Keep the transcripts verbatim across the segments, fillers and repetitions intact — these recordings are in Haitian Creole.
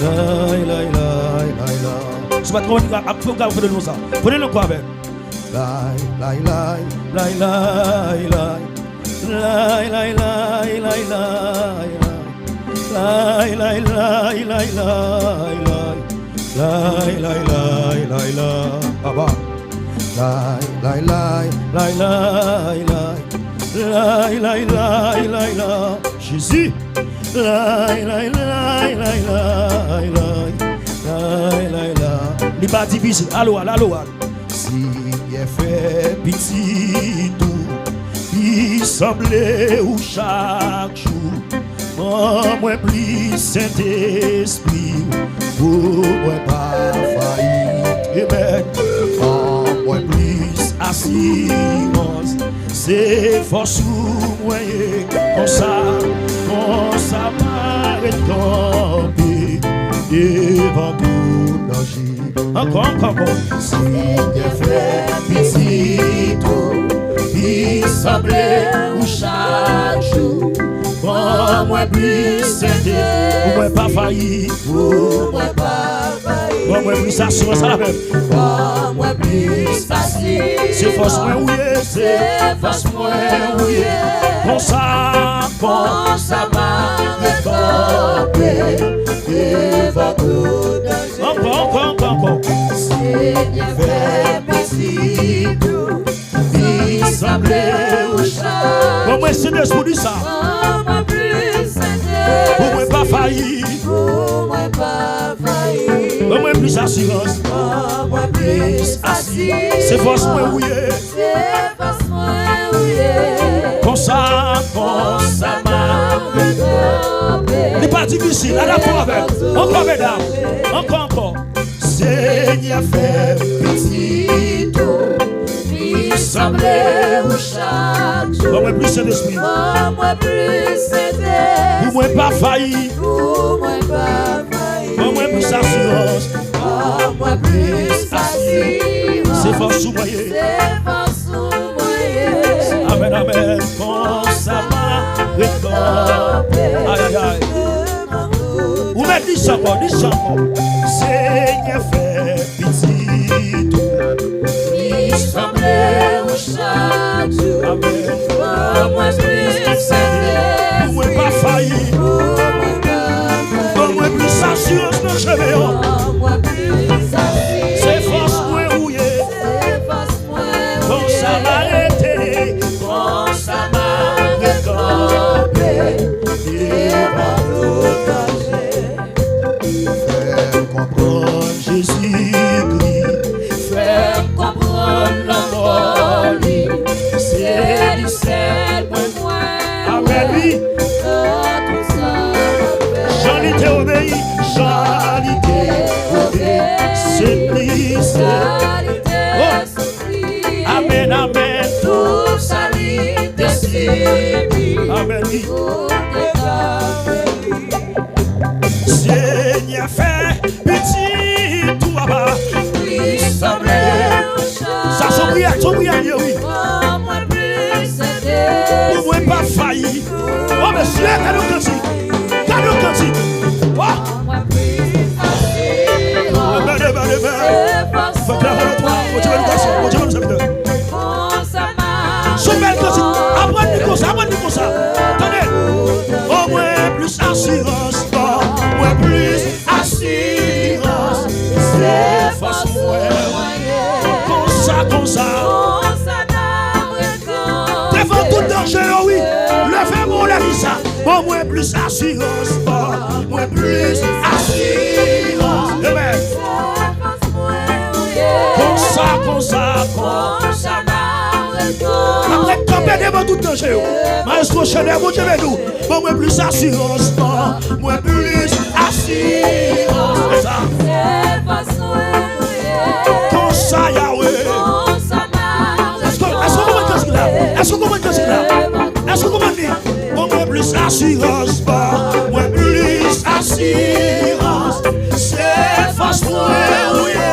Lay, lay, lay, lay, lay. Si w pa t konprann, ap fè w ka fè l konsa. Fè l ankò avè m. Lay, lay, lay, lay, lay, lay. Lay, lay, lay, lay, lay, lay. Lay, lay, lay, lay, lay, lay. Lay, lay, lay, lay, lay. Aba. Lay, lay, lay, lay, lay, lay. Lay, lay, lay, lay, lay. Jezi. Lay, lay, lay, lay, lay, lay. Lay, lay, lay. Li pa divize. Alo al, alo al. Senyè, fè pitit ou pi sanble ou chak jou. Ban mwen plis Sentespri w pou mwen pa fayit. Amen. Ban mwen plis asirans. Se fòs ou mwen ye. Konsa, konsa m a ret kanpe devan tout danje. Ankò, ankò, ankò. Senyè, fè pitit ou pi sanble ou chak jou. Ban mwen plis Sentespri pou mwen pa fayit. Pou mwen pa fayit. Ban mwen plis asirans, al avè m. Ban mwen plis asirans. Se fòs mwen ou ye. Se fòs mwen ou ye. Konsa, konsa m a ret kanpe devan tout danje. Ankò, ankò, ankò, ankò. Senyè, fè pitit ou pi sanble ou chak. Ban mwen Sentespri, di sa. Ban mwen plis Sentespri. Pou mwen pa fayit. Pou mwen pa fayit. Ban mwen plis asirans. Ban mwen plis asirans. Se fòs mwen ou ye. Se fòs mwen ou ye. Konsa, konsa m a ret kanpe. Li pa difisil, adapte w avè l. Ankò, medam. Ankò, ankò. Senyè, fè pitit ou pi sanble ou chak jou. Ban mwen plis Sentespri. Ban mwen plis Sentespri. Pou mwen pa fayit. Pou mwen pa fayit. Ban mwen plis asirans. Ban mwen plis asirans. Se fòs ou mwen ye. Se fòs ou mwen ye. Amèn, amèn. Konsa m a ret kanpe. Ay, ay, ay. Ou mèt di sa ankò, di sa ankò. Senyè, fè pitit ou pi sanble ou chak jou. Amèn. Ban mwen plis Sentespri. Pou mwen pa fayit. Pou mwen pa fayit. Ban mwen plis asirans nan chemen an. Ban mwen plis asirans. Se fòs mwen ou ye. Se fòs mwen ou ye. Konsa m a rete. Konsa m a ret kanpe. Devan tout danje. Fè m konprann Jezikri. Fè m konprann lanmò li. Se li sèl mwen kwè. Amèn, wi. Nan tout sa m ap fè. Jan li te obeyi, jan li te obeyi. Se li sèl. Jan li te Oh. Amèn, amèn. Pou sa li te sibi. Amèn, wi. Pou te ka geri. Senyè, fè pitit ou a pa. Li sanble yon chan. Sa se yon priyè, se yon priyè li ye, wi. Ban mwen plis Sentespri. Pou mwen pa fayit. Oh, mesye, gade yon kantik. Gade yon kantik. Oh. Amen, amen, amen. Fè klè pou nou, Bondye beni gason, Bondye beni sèvitè. Se yon bèl kantik. Aprann li konsa, aprann li konsa. Tande. Ban mwen plis asirans, ban mwen plis asirans. Se fòs mwen. Konsa, konsa. Devan tout danje yo, wi. Leve men w, leve sa. Ban mwen plis asirans, ban mwen plis asirans. Amen. Konsa, konsa, konsa. N ap ret kanpe devan tout danje yo. Maestro Chenè, Bondye beni w. Ban mwen plis asirans, ban mwen plis asirans. Se sa. Konsa, Yahweh. Èske, èske w konprann kantik la? Èske w konprann kantik la? Èske w konprann li? Ban mwen plis asirans, ban mwen plis asirans. Se fòs mwen ou ye.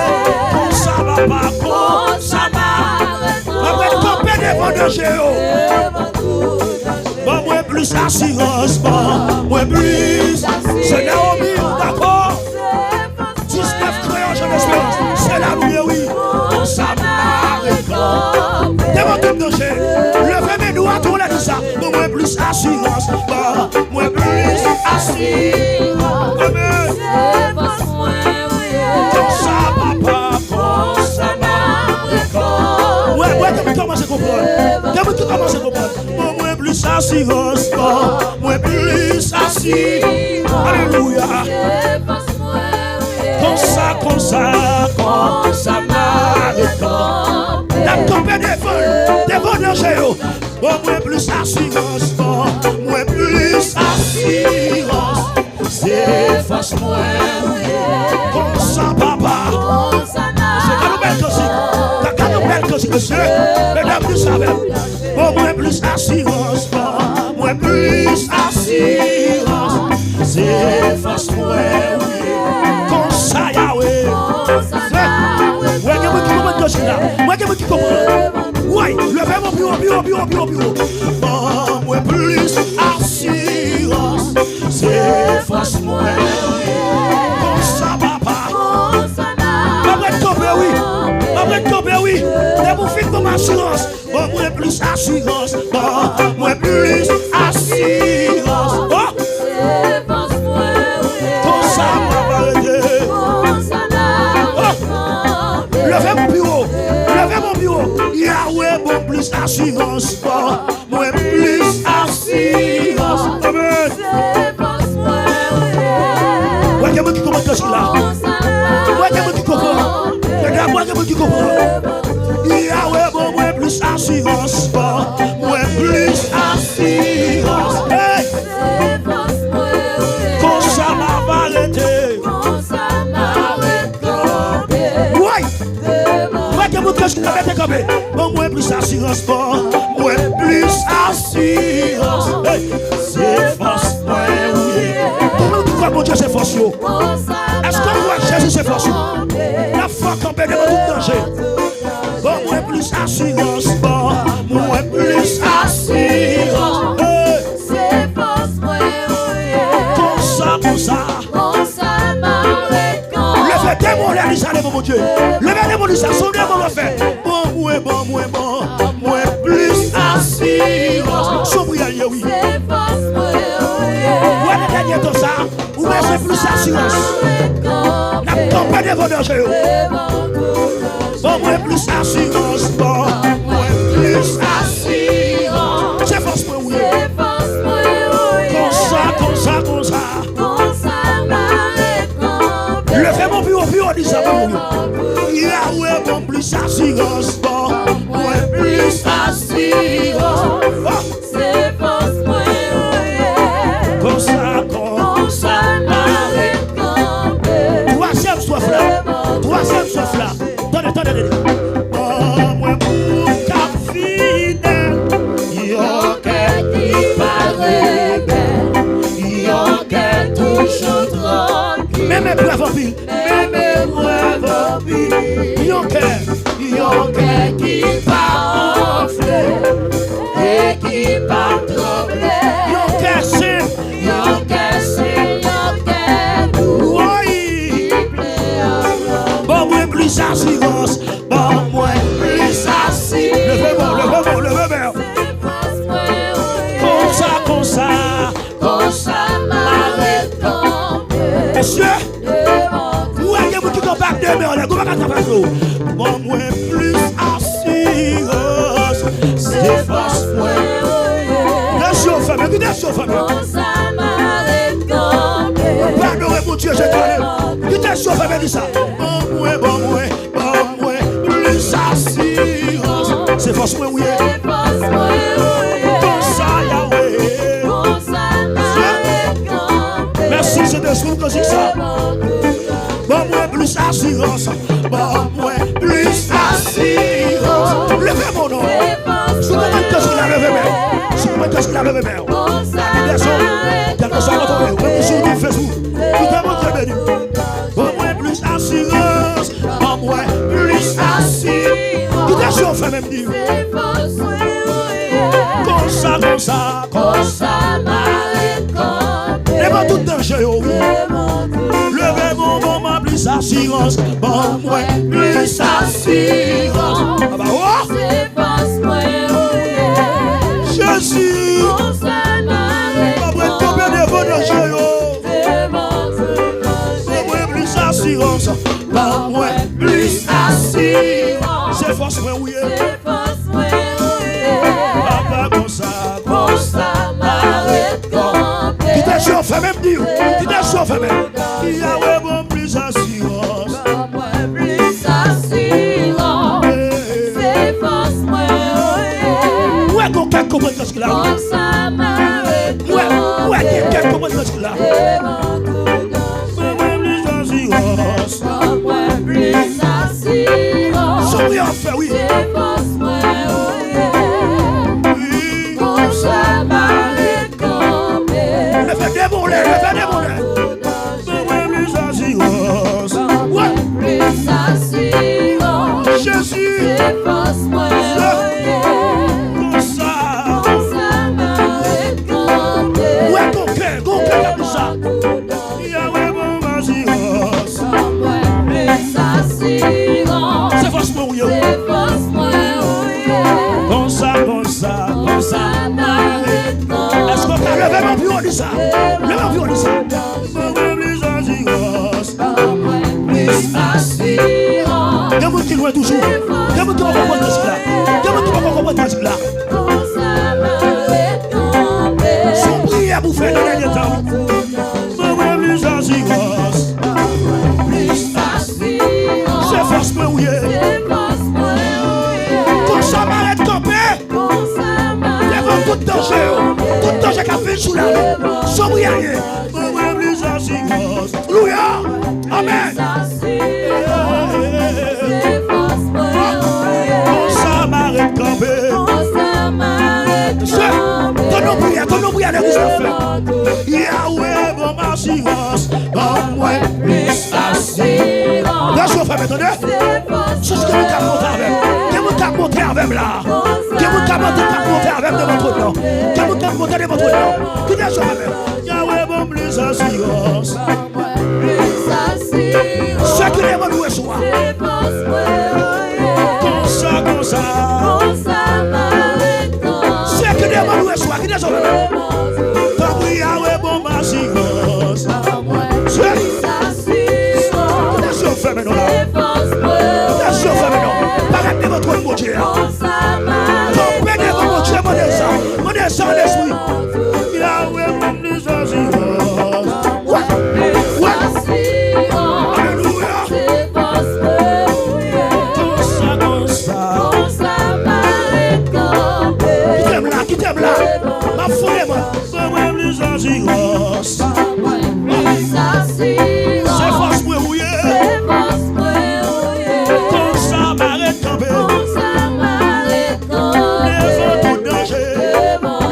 Konsa, papa, konsa, papa. N ap ret kanpe devan danje yo. Ban mwen plis asirans, ban mwen plis. Se Naomi, ou dakò? Asirans ban mwen plis asirans. Alelouya. Konsa, konsa, konsa m a ret kanpe. N ap kanpe devan l, devan danje yo. Ban mwen plis asirans, ban mwen plis asirans. Se fòs mwen ou ye. Konsa, papa. Se ka nou bèl kantik. Ka, ka nou bèl kantik, mesye. Medam, di sa avè m. Ban mwen plis asirans, ban mwen plis asirans. Se fòs mwen ou ye. Konsa, Yawe. Wè, gen moun ki konprann kantik la. Wè, gen moun ki konprann. Woy, leve men w pi wo, pi wo, pi wo, pi wo, pi wo. Ban mwen plis asirans. Se fòs mwen ou ye. Konsa, papa. M ap ret kanpe, wi. M ap ret kanpe, wi. Depi w fin ban m asirans, ban mwen plis asirans. Ban mwen plis asirans. Oh! Konsa, papa, rete. Oh! Leve men w pi wo. Leve men w pi wo. Yawe, ban m plis asirans. Ban mwen plis asirans. Amèn. Wè, gen moun ki konprann kantik la. Wè, gen moun ki konprann. Gen moun ki konprann. Yawe, ban mwen plis asirans. Ban mwen plis asirans. Hey! Konsa m ap rete. Woy! Wè, gen moun ki mete kanpe. Ban mwen plis asirans, ban mwen plis asirans. Hey! Se fòs mwen ou ye. Kòman nou di kwè Bondye se fòs yo? Èske w kwè Jezi se fòs ou? N ap fè w kanpe devan tout danje. Ban mwen plis asirans, ban mwen plis asirans. Hey! Se fòs mwen ou ye. Konsa, konsa. Konsa m a ret kanpe. Leve demon lè li sa devan Bondye. Leve demon li sa, se yon demon w ap fè. Ban mwen, ban mwen, ban mwen plis asirans. Se yon priyè l ye, wi. Se fòs mwen ou ye. Wè, nan dènye tan sa, ou bezwen plis asirans. N ap kanpe devan danje yo. Ban mwen plis asirans, ban mwen plis asirans. Se fòs mwen ou ye. Konsa, konsa, konsa. Leve men w pi wo, pi wo, di sa, ban mwen. Yawe, ban m plis asirans, ban mwen plis asirans. Oh! Se fòs mwen ou ye. Konsa, konsa. Twazyèm swaf la. Twazyèm swaf la. Tande, tande, tande. Ban mwen moun k ap fidèl. Yon kè ki pa rebèl. Yon kè toujou trankil. Menm eprèv anpil. Menm eprèv anpil. Yon kè. Yon kè ki pa anfle e ki pa tranble. Yon kè senp. Yon kè senp, yon kè dou. Woy! Ki plen an. Ban mwen plis asirans. Ban mwen plis asirans. Leve men w, leve men w, leve men w. Se fòs mwen ou ye. Konsa, konsa. Konsa m a ret kanpe. Mesye, ou wè gen moun ki kanpe ak de men anlè, gwo bagay sa pase w. Ban mwen plis asirans. Se fòs mwen ou ye. Kite je w fèmen, kite je w fèmen. Konsa m a ret kanpe. Ou pa adore Bondye, je t'aime. Kite je w fèmen, di sa. Ban mwen, ban mwen. Ban mwen plis asirans. Se fòs mwen ou ye. Se fòs mwen ou ye. Konsa, Yawe. Konsa m a ret kanpe. Mèsi, Sentespri, pou kantik sa. Ban mwen plis asirans. Ban mwen plis asirans. Leve men w non. Se fòs mwen ou ye. Si w konprann kantik la, leve men w. Si w konprann kantik la, leve men w. Konsa m a ret kanpe. Kèlkeswa kote w ye, ou menm sou Facebook. Kite Bondye beni w. Ban mwen plis asirans. Ban mwen plis asirans. Kite je w fèmen, m di w. Konsa, konsa, konsa m a ret kanpe. Devan tout danje yo, wi. Leve men w, ban mwen plis asirans. Ban mwen plis asirans. Aba, oh! Se fòs mwen ou ye. Jezi. Konsa m a ret kanpe. Ban mwen kanpe devan danje yo. Ban mwen plis asirans. Ban mwen plis asirans. Se fòs mwen ou ye. Se fòs mwen ou ye. Papa, konsa, konsa Kite zye w fèmen. Yahweh ban m plis asirans. Ban mwen plis asirans. Se fòs mwen, oh yeah. Mwen gon kèk konprann kantik la. Konsa m a ret kanpe. Mwen, mwen gen kèk konprann kantik la. Devan tout danje. Ban mwen plis asirans. Ban mwen plis asirans. Sa w ap fè, wi. Se fòs mwen, oh yeah. Wi. Konsa m a ret kanpe. Leve de men w, leve de men w. Ban mwen plis asirans. Ban mwen plis asirans. Jezi. Se fòs mwen, oh yeah. Konsa. Konsa m a ret kanpe. Wè gon kè, gon kè k ap di sa. Yahweh ban m asirans. Ban mwen plis asirans. Se fòs mwen ou ye. Se fòs mwen ou ye. Konsa, konsa, konsa. Konsa m a ret kanpe. Èske w ka leve men w pi wo di sa? Leve men w pi wo di sa. Ban mwen plis asirans. Ban mwen plis asirans. Gen moun ki lwen toujou. Gen moun ki poko konprann kantik la. Gen moun ki poko konprann kantik la. Konsa m a ret kanpe. Se yon priyè pou fè nan dènye tan. Ban mwen plis asirans. Plis asirans. Se fòs mwen ou ye. Se fòs mwen ou ye. Konsa m a ret kanpe. Konsa m a ret kanpe. Devan tout danje yo. Tout danje k ap vin sou lavi. Sonbriyè ye. Ban mwen plis asirans. Alelouya. Amèn. Plis asirans. Se fòs mwen ou ye. Konsa m a ret kanpe. Konsa m a ret kanpe. Tann yon priyè, tann yon priyè legliz la fè. Yahweh ban m asirans. Ban mwen plis asirans. Lè zye w fèmen, tande. Chèche gen moun k ap monte avè m. Gen moun k ap monte avè m la. Gen moun k ap monte, k ap monte avè m devan twòn nan. Gen moun k ap monte devan twòn nan. Kite zye w fèmen. Yahweh ban m plis asirans. Sekire moun ou ye sou a. Konsa, konsa. Sekire moun ou ye sou a. Kite zye w fèmen. Tanpri, Yahweh ban m asirans. Kite zye w fèmen non la. Kite zye w fèmen non. Parèt devan twòn Bondye a. Kanpe devan Bondye, mande sa. Mande sa nan lespri. Yahweh ban m plis asirans. Wè, wè. Alelouya. Konsa, konsa. Kite m la, kite m la. M ap fouye mwen. Ban mwen plis asirans. Se fòs mwen ou ye. Konsa m a ret kanpe. Devan tout danje.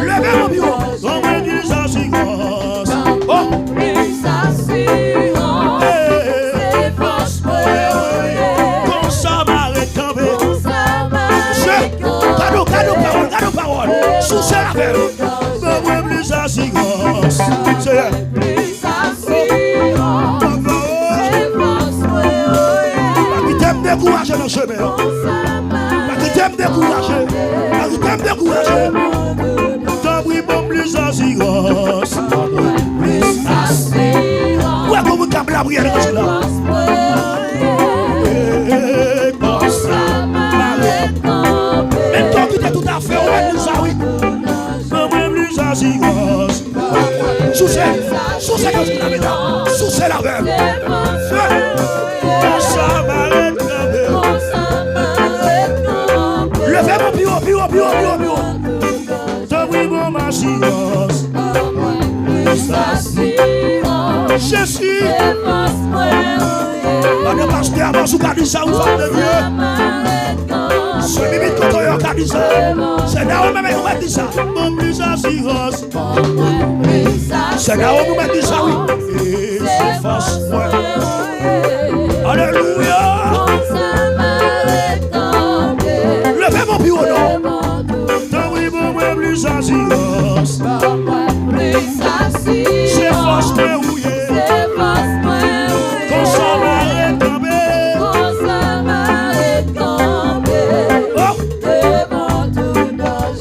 Leve men w pi wo. Ban mwen plis asirans. Oh. Konsa m a ret kanpe. Gade, gade pawòl, gade pawòl. Souse lape. Ban mwen plis asirans. Seyè. Pa kite m dekouraje nan chemen an. Pa kite m dekouraje. Pa kite m dekouraje. Tanpri, ban m plis asirans. Wè gon moun k ap lapriyè nan kay la. Menm ke w kite tout afè w, ou mèt di sa wi. Ban mwen plis asirans. Souse, souse kantik la, medam. Souse l avè m. Konsa m a ret kanpe. Leve men w pi wo, pi wo, pi wo, pi wo, pi wo. Tanpri, ban m asirans. Jezi. Pandan pastè Amos ou ka di sa, wi, fanm de Dye. Sè Mimit, kote w ye, w ka di sa. Sè Naomi menm, ou mèt di sa. Ban m plis asirans. Sè Naomi, ou mèt di sa, wi. E se fòs mwen. Alelouya. Leve men w pi wo non. Tanpri, ban mwen plis asirans. Se fòs mwen ou ye. Konsa m a ret kanpe. Oh.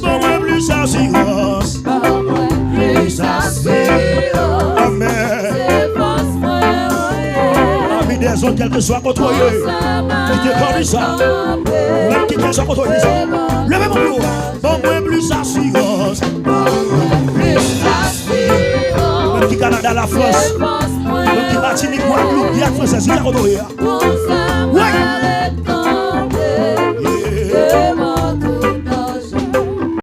Ban mwen plis asirans. Amèn. Ami dèzòd, kèlkeswa kote w ye, kite kò di sa. Ou menm ki kèlkeswa kote w ye, di sa. Leve men w pi wo. Ban mwen plis asirans. Ban mwen plis asirans. Menm ki Kanada, Lafrans, donk ki Matinik, Gwadloup, Giyàn Fransèz, ki kote w ye a. Wi! Yeah.